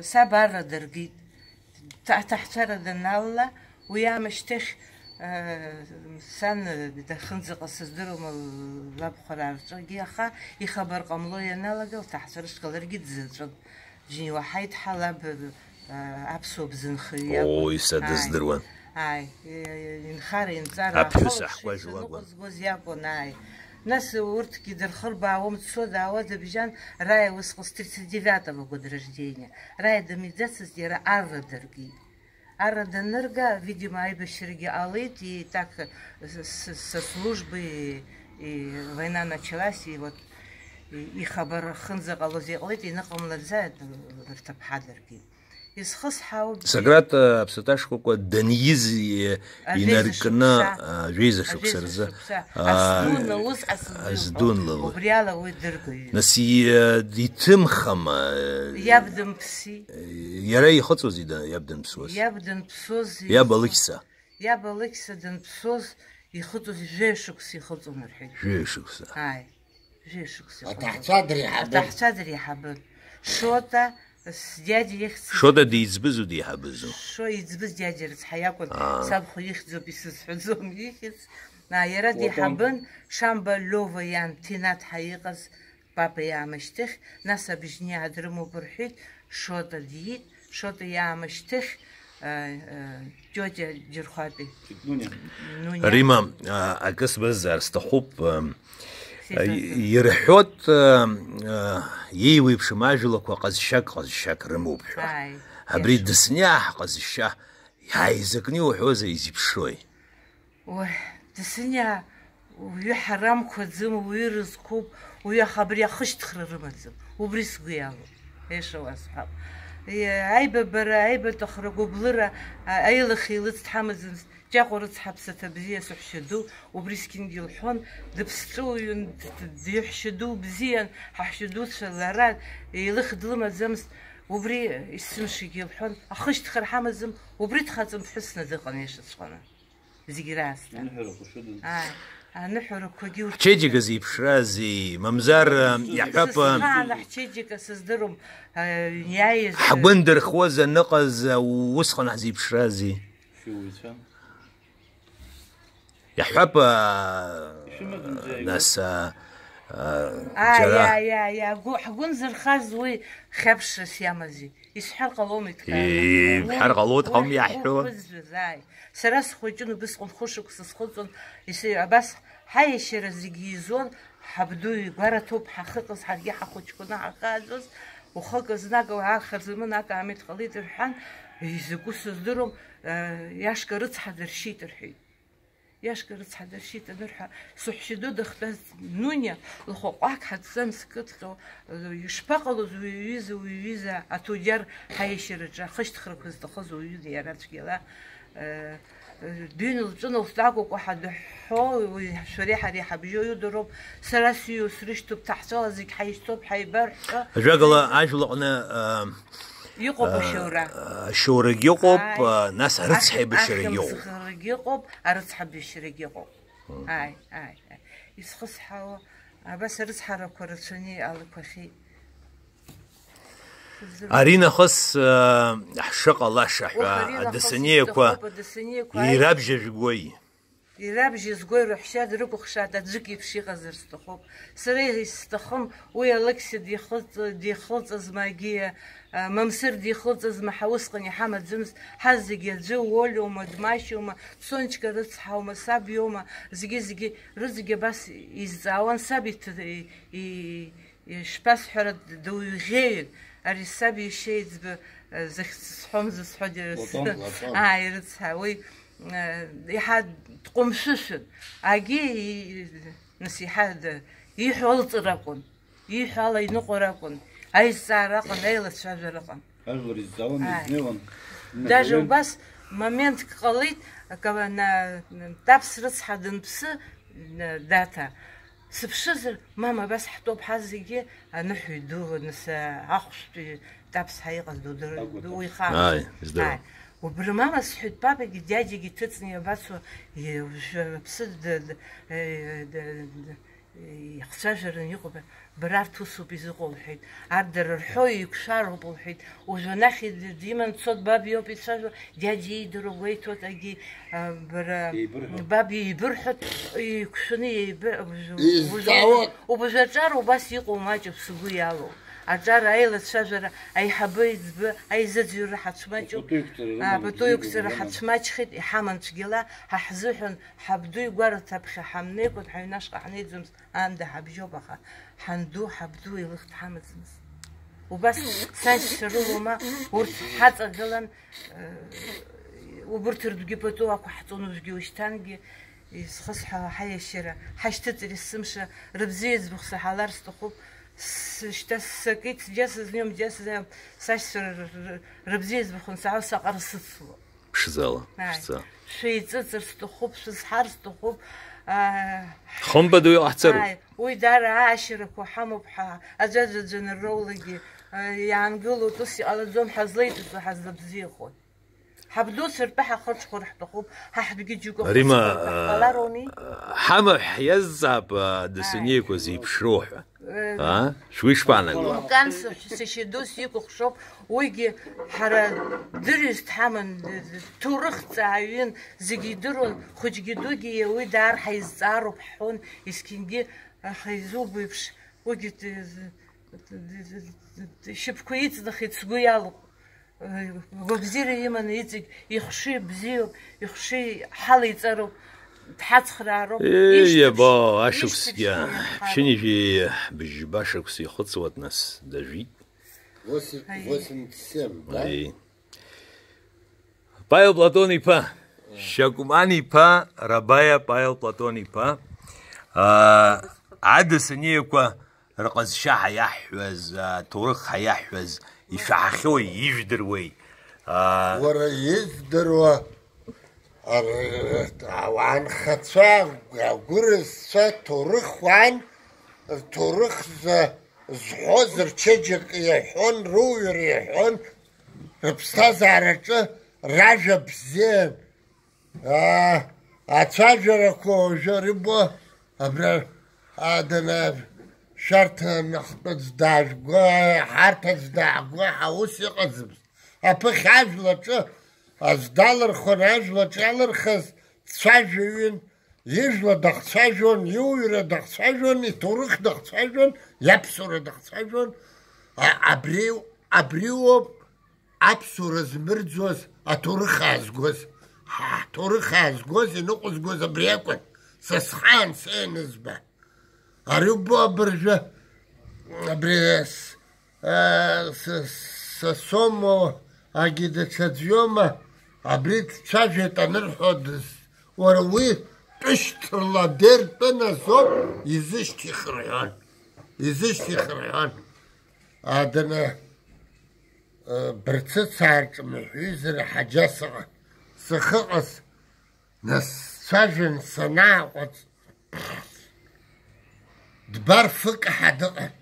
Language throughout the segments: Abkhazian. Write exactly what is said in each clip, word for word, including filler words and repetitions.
Саб арра дыргеит. Аҭаҳцәара даналла, уи аамышьҭахь, сан дахьынӡаҟаз сыздыруам, лабхәараа рҿгьы, аха ихабар ҟамло ианалага, лҭаҳцәа рышҟа ларгьы дзаҵәын. Џьынуаҳаит ҳа лаб, аԥсуа бзанхаҩы иакәын. Ой, са дыздыруан. Ааи, инхара, инҵара аԥҳәыс ахәа аҳкәажә лакәын. Ныҟәызгоз иакәын, ааи. Нас урҭгьы дырхырбаауам, дцо-даауа дыбжьан, Раиа усҟан с тридцать девятого года рождения. Раиа дымиӡацызт, иара арра дыргеит. Арра данырга, видимо, аибашьрагьы ҟалеит, и так, с-, с-, со службы, и, и война началась, и вот, и, ихабар ахынӡаҟалоз иҟалеит, иныҟамлаӡа, рҭыԥҳа дыргеит. Исхысҳәаауп. Сократ, э, аԥсаҭа шкәакәа даниз, э, Ажәеиза инаркны, шықәса. А, ажәеиза шықәса Ажәеиза рзы, шықәса. А, Азду наус, азду, азду нлалу. Убри ала уи дыргоит. Нас и-, э, иҭымхама, э, Иаб дымԥси. Иара ихыҵуази да-, иаб данԥсуаз? Иаб данԥсоз, Иаб ихы-, алықьса? Иаб алықьса данԥсоз, ихыҵуаз жәаҩа шықәса ихыҵуан рҳәеит. Жәаҩа шықәса. Ааи. Жәаҩа шықәса ихыҵуан. Аҭаҳцәа дреиҳабын. Аҭаҳцәа дреиҳабын. Шота, сдиади ихьӡ. Шота деиҵбызу, деиҳабызу? Шо иӡбыз диади рыцҳа иакәын, Аа. Сабхәа ихьӡуп, исызҳәаӡом ихьӡ. Аа, иара Уакәым. Деиҳабын, Шамба Лиова иан Ҭинаҭ ҳәа иҟаз, папа иаамышьҭахь, нас абжьниа дрымоуп рҳәеит, Шота диит, Шота иаамышьҭахь, э, э, тиотиа Џьырхәатәи. Нуниа. Нуниа. Рима, а, акы сбазҵаар сҭахуп, а, Сеиҵаҵа. Ирҳәоит, а, а, иеиуеиԥшым ажәлақәа ҟазшьак, ҟазшьак рымоуп ҳәа. Ааи, Абри иашоуп. Дысниа ҳҟазшьа иааизакны иуҳәозар изеиԥшрои? Уи, Дысниа, уаҩы ҳарамқәаӡам, уаҩы рызқәоуп, уаҩы, аха абри ахышьҭхра рымаӡам. Убри сгәы иалоуп, аиаша уасҳәап. Е, аибабара, аибатәахра, агәыблыра, а, аилыхеилыҵ дҳамаӡамызт. Ҷаҟәа рыцҳа, ԥсаҭа бзиа, саҳәшьа ду, убри зқьынгьы лҳәон, дыԥсҵәыуаҩын, д-, д-, дҩаҳәшьа ду бзиан, ҳаҳәшьа дуцәа лара, еилых длымаӡамызт, убри есымшагьы лҳәон, ахышьҭхра ҳамаӡам, убри дхаҵамԥҳәысны дыҟан иашаҵәҟьаны. Зегь раасҭа. Аныҳәарақәа шыдыз. Ааи, аныҳәарақәагьы урҭ. Ҳчеиџьыка зеиԥшраази, мамзар, а, иаҳҳәап, а, Сызхаан ҳчеиџьыка сыздыруам, а, иааиз, ҳгәы ндырхуаз аныҟаз, а, усҟан ҳзеиԥшраази. Шәыуаҩцәа. Иаҳҳәап, а, Ишәымаӡам џьара нас, а, а, Ааи, џьара ааи, ааи, ааи, агәы, ҳгәы нзырхаз уи хьаԥшрас иамази? Исҳәар ҟалома иҭкааны? Ибҳәар ҟалоит, ҳауми иаҳҳәо? Уи ҳгәы ԥызжәаз, ааи. Сара схәыҷын, убысҟан хәышықәса схыҵуан, ис-, абас ҳаиашьара зегьы изон, ҳабду игәараҭоуп ҳахьыҟаз, ҳаргьы ҳахәыҷқәаны ҳахьааӡоз, ухы акы знаг ауаа хырзаманак аамеҭ ҟалеит рҳәан, изакәу сыздыруам, э, иашка рыцҳа дыршьит рҳәеит. Иашка рыцҳа дыршьит анырҳәа, саҳәшьа ду дахьтәаз Нуниа, лхәаҟәақ ҳаҭӡамц кыдҟьо, ишԥаҟалоз уи аҩыза, уи аҩыза, аҭуџьар ҳаиашьараҿы ахышьҭхрақәа зҭахыз уаҩын иара цәгьала, э, э, дыҩны лҿыналхеит, акәакәа ҳадҳәҳәо, уи шәареи ҳареи ҳабжьоу иудароуп, сара сҩу срышьҭоуп, ҭаҳцәала зегь ҳаишьҭоуп, ҳаибарҳәҳәа. Ажәакала, ажәлаҟны, э, Иҟоуп ашьоура. Ашьоурагьы ыҟоуп, Ааи. Нас арыцҳаибашьарагьы ыҟоуп. Ахьымӡӷрагьы ыҟоуп, арыцҳаибашьарагьы ыҟоуп. Мгм. Ааи, ааи, ааи. Исхысҳәаауа, абас арыцҳарақәа рацәаны иалақәахьеит. Аринахыс, а, ҳшыҟалаша ҳәа, Урҭ аринахыс адысаниақәа иҭахуп, адысаниақәа, ааи. Ирабжьажәгои? Ирабжьызгои рыҳәшьа дрыкәыхшааит, аӡәык иеиԥш иҟазар сҭахуп. Сара исҭахым, уи Алықьса дихылҵ-, дихылҵызма, егьи, а, Мамсыр дихылҵызма, ҳа усҟан иҳамаӡамызт, ҳа зегьы аӡәы, Олиоума, Дмашьиоума, Сончка рыцҳаума, саб иоума, зегьы-зегьы рызегьы абас изҵаауан, саб иҭ-, и-, и-, Ишԥасҳәара, д-, дуаҩ ӷьеҩын, ари саб иашьа еиҵбы, э, захьӡ сҳәом зысҳәо џьара с-, Платон, Платон. Ааи, рыцҳа, уи, э, иаҳа дҟәымшәышәын. Агьи, и-, нас иаҳа д-, ииҳәо ылҵыр акәын, ииҳәо ала иныҟәар акәын, аизҵаара аҟын, аилацәажәара аҟын. Ажәлар изҵаауан, Ааи. Изнеиуан. Даже Инагәлеи. Убас моментк ҟалеит, акы, на, на, Таԥс рыцҳа данԥсы, на, Даҭа, сыԥшызар, мама, абас ҳтәоуп ҳазегьы, аныҳәаҩ ду, нас, ахәшәтәи Таԥс ҳәа иҟаз дудыр-, Акәу, ду уи Таԥс. Ихаан. Ааи, издыруан. Ааи. Убри мама сҳәеит, папагьы дядьагьы ҭыҵны иабацо, и-, уажәы аԥсы д-, д-, э, д-, д-, Ихцәажәаран иҟоуп, бара арҭ усоуп изыҟоу, лҳәеит. Арҭ дара рҳәо еиқәшәароуп, лҳәеит. Уажә анахь ид-, диман дцот, баб иоуп ицәажәо, дядя иидыруа гәеиҭоит, агьи, а, бара, Еибырҳәо. Баб иеибырҳәо, еиқәшәаны еибы-, Изҵаауа. Убжа-, убжа аҿар убас иҟоу маҷуп, сгәы иалоу. Аҿар аилацәажәара, аиҳабы, еиҵбы, аизыӡырҩра ҳацәмаҷуп. Апату иқәҵара А, рыман, апату иқәҵара иқәҵара рыман. Ҳацәмаҷхеит, иҳаман цәгьала, ҳаҳзыҳәан, ҳабду игәараҭаԥхьа ҳамнеикәан, ҳаҩнашҟа ҳнеиӡомызт, аанда ҳабжьоуп, аха ҳанду, ҳабду еилых дҳамаӡамызт. Убас сашьцәа рылоума, урҭ ҳаҵагылан, э, убырҭ ртәгьы пату ақәаҳҵон, уажәгьы ушьҭангьы, изхысҳәаауа ҳаиашьара, ҳашьҭыҵреи сымша, рыбзиа зыӡбахә саҳалар сҭахуп, с-, шьҭа ссакит, џьа сызниом, џьа сызаиом, сашьцәа р-, р-, рыбзиа зыӡбахә ансаҳау саҟара сыцло. Ԥшӡала, Ааи. Ԥшӡа. Шәеиҵыҵыр сҭахуп, шәызҳар сҭахуп, аа, Хымԥада уи ҟаҳҵароуп. Ааи, уи даара аашьарақәа ҳамоуп ҳа, аӡәаӡәа џьанарроулагьы, аа, иаангылоит, ус иҟалаӡом, ҳазлеиҵыҵуа ҳазлабзиахоит. Ҳабдуцәа ртәы ҳахырҽхәар ҳҭахуп, ҳа ҳтәгьы џьоук Римма, ахәыцхәыр ҳәа ҳҟалароуми? Ҳамаҳә иазҵаап, аа, Ааи. Дасаниақәа зеиԥшроу ҳәа. Э, Аа? Шәуишԥаанагауа? Лукан сашьа ду сикәыхшоуп, уигьы ҳара дырҩегьых дҳаман, ҭоурыхҭҵааҩын, зегьы идыруан, хәыҷгьы дугьы уи даар ҳаизҵаароуп ҳҳәон, есқьынгьы, аха изубо еиԥш, уигьы т-, т-, т-, т-, т-, шьапқәа иҵнахит, сгәы иалоуп. Гәабзиара иманы иҵегь ихшыҩ бзиоуп, ихшыҩ ҳалеиҵароуп, дҳацхраароуп. Еи, ишьҭыбжь, иабо, ашықәсгьы, ишьҭыбжь ҳәа иҳәароуп. Ԥшьынҩажәи быжьба шықәса ихыҵуа днас дажәит. Восемь, Аи. Восемьдесят семь, да? Аи. Павел Платон-иԥа, Шьакәман-иԥа, Рабаиа Павел Платон-иԥа, аа, адасаниақәа рҟазшьа ҳаиаҳҳәаз, аҭоурых ҳаиаҳҳәаз, ишәаҳахьоуи, ижәдыруеи? Аа, Уара издыруа, ар-, ауаа анхацәа, агәырасцәа, ҭоурых уан, рҭоурых за-, зҳәоз рчеиџьыка иаҳәон, рыуаҩра иаҳәон, рыԥсҭазаараҿы ражәа бзиан. Аа, ацәажәарақәа уажәы рыбо, абра, адана, шәарҭа нахтәы аӡә даажәго, ҳарҭ аӡә дааго, ҳа ус иҟаӡамызт. Аԥыхьа ажәлаҿы аӡә далырхуан, ажәлаҿы иалырхыз дцәажәаҩын, ижәла дахцәажәон, иуаҩра дахцәажәон, иҭоурых дахцәажәон, иаԥсуара дахцәажәон. А-, абри, абриоуп аԥсуара змырӡуаз аҭоурых аазгоз, ҳа ҳҭоурых аазгоз, иныҟәызгоз абри акәын, са схаан сеианызба. Ари убо абыржәы, абри с-, а, с-, Сосомо агьы даҽаӡәиома, абри дцәажәеит анырҳәо дыз-, уара уи тәышьҭрала дертәын азоуп, изышьҭихырҳәон, изышьҭихырҳәон. Аданы Бырцыц аарҿмаҳәизар ҳаџьа сыҟан. Сахьыҟаз насцәажәан санааҟәаҵ, дбар фы каҳа дыҟан.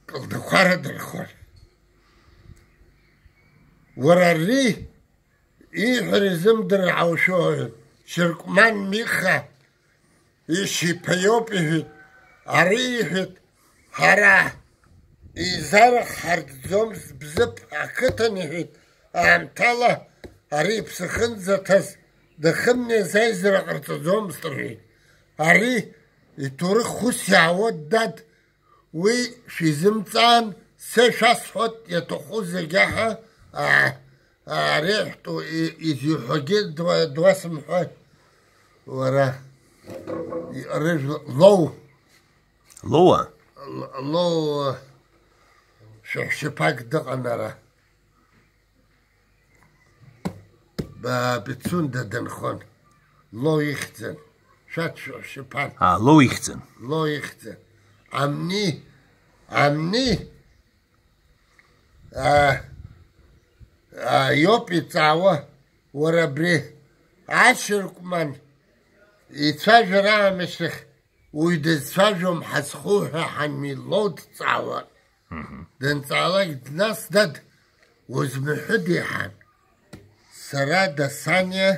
Кылдақәа рыдырхуан. Уара ари ииҳәара изымдыр ҳаушәоит, Шьыркәман Миха ишьиԥа иоуп, иҳәеит. Ари иҳәеит, ҳара изархҳарӡӡомызт Бзыԥ ақыҭан, иҳәеит, аамҭала ари иԥсы ахьынӡаҭаз дахымнеиз аизара ҟарҵаӡомызт, рҳәеит. Ари иҭоурых ус иаауеит, дад, уи шәизымҵаан, са ишәасҳәоит, иаҭаху зегьы аҳа, аа, ареиҳәтәу и-, изиҳәогьы дуа-, дуасымҳәои, уара, и-, рыжәла-, Лоу. Лоуа? Л-, Лоу, шәаҳәшьаԥак дыҟан ара. Ба-, Пицунда дынхон. Лоу ихьӡын. Шәаҭшәаҳәшьаԥан. А, Лоу ихьӡын. Лоу ихьӡын. Амни, амни, а, а, иоуп иҵаауа, уара абри ашьыркәман ицәажәара аамышьҭахь уи дызцәажәом ҳазхуҳәа ҳанми Лоу дҵаауан. Мгм. Данҵаалак, нас, дад, узмыҳәыда иҳан? Сара Дасаниа,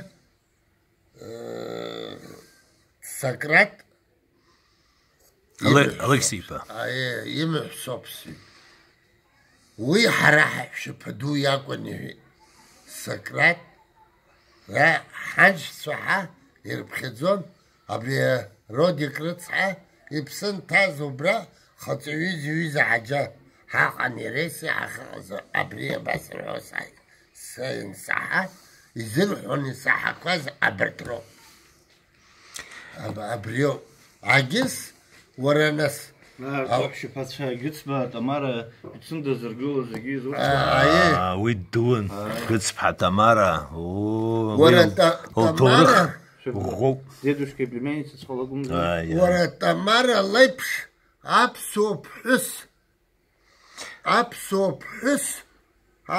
э, Сократ Алексеиԥа имыҳәсоуп сҳәеит. Уи ҳара ҳаҳәшьаԥа ду иакәын, иҳәеит Сократ. Ҳаншьцәа ҳа ирыԥхьаӡон, абри Родик рыцҳа иԥсы нҭаз убра хаҵаҩы зҩыза Ҳаџьа ҳаҟан иареи сеи ҳахьыҟаз, абри абас рҳәо сааит. Са иансаҳа, изырҳәон исаҳақәаз абарҭ роуп. Аб-, абриоуп. Агьыс, уара нас. Ҳәшьаԥацәа Гыцба, Тамара, Пицунда зыргыло зегьы изурҭо. Уи ддуун. Гыцԥҳа Тамара. Уара лҭоурых Тамара. Ӷәӷәоуп. Дедушка племянница цхолагәымзар. Уара Тамара леиԥш аԥсуа ԥҳәыс. Аԥсуа ԥҳәыс,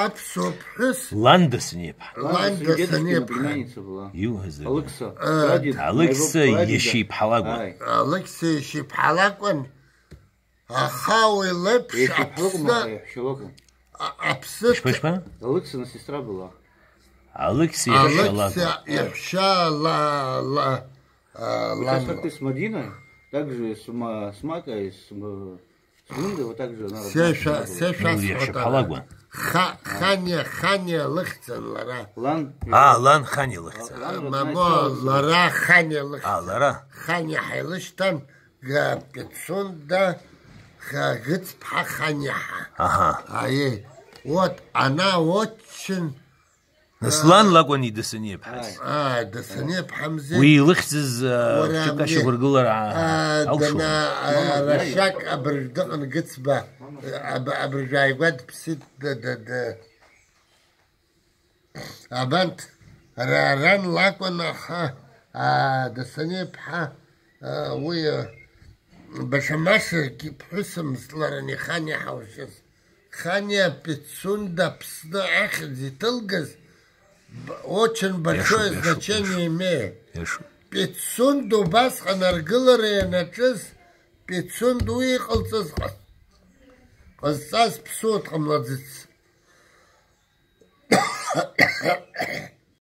аԥсуа ԥҳәыс. Лан Дасаниа иԥҳа. Лан Дасаниа иԥҳа. Иуҳәаз ага. Алықьса. Э. Прадед, Алықьса моего прадеда. Иашьа иԥҳа лакәын. Ааи. Алықьса иашьа иԥҳа лакәын, аха уи леиԥш иашьа иԥҳа лакәын, Аԥсны, аха иаҳәшьа лакәын. А-, Аԥсны. Ишԥа, ишԥа? Алықьса на сестра была. Алықьса иаҳәшьа лакәын. Алықьса иаҳәшьа ла-, ла-, а, лан. Участвовали с Мадиной, также с Ма-, с Макой, с М-, Сгунда, вот так же она Сеиша, родная была. Сеиша Ну, иаҳәшьа схәатара. Ԥҳа лакәын. Ха-, Хание, Хание лыхьӡын лара. Лан. А, лан Хание лыхьӡын. Лан родная Мамо, сестра. Лара Хание лыхьӡын. А, лара. Хание ҳаилышьҭан, га-, Пицунда, га-, Гыцԥҳа Ханиаҳа. Аҳа. Аиеи. Вот, она очень Нас лан лакәын идасыни иԥҳаз. Ааи, дасыни иԥҳамзи. Уи илыхьӡыз, а, Уара хәҷык амни. Ашьақәыргылара, а, алшон. Дана, а, Рашак абыржә дыҟан Гыцба, аб-, абыржә ааигәа дыԥсит, д-, д-, д-, абанҭ, ра-, ран лакәын, аха, а, дасыни иԥҳа, а, уи, а, баша-машагь ԥҳәысымызт лара Нихани ҳаушьыз. Хание Пицунда Аԥсны ахьӡ иҭылгаз, б-, очень большое значение имеет. Иашоуп, иашоуп. Пицунда убасҟан аргылара ианаҿыз, Пицунда уи иҟалҵаз ҟа-, ҟазҵаз ԥсуа дҟамлаӡыц.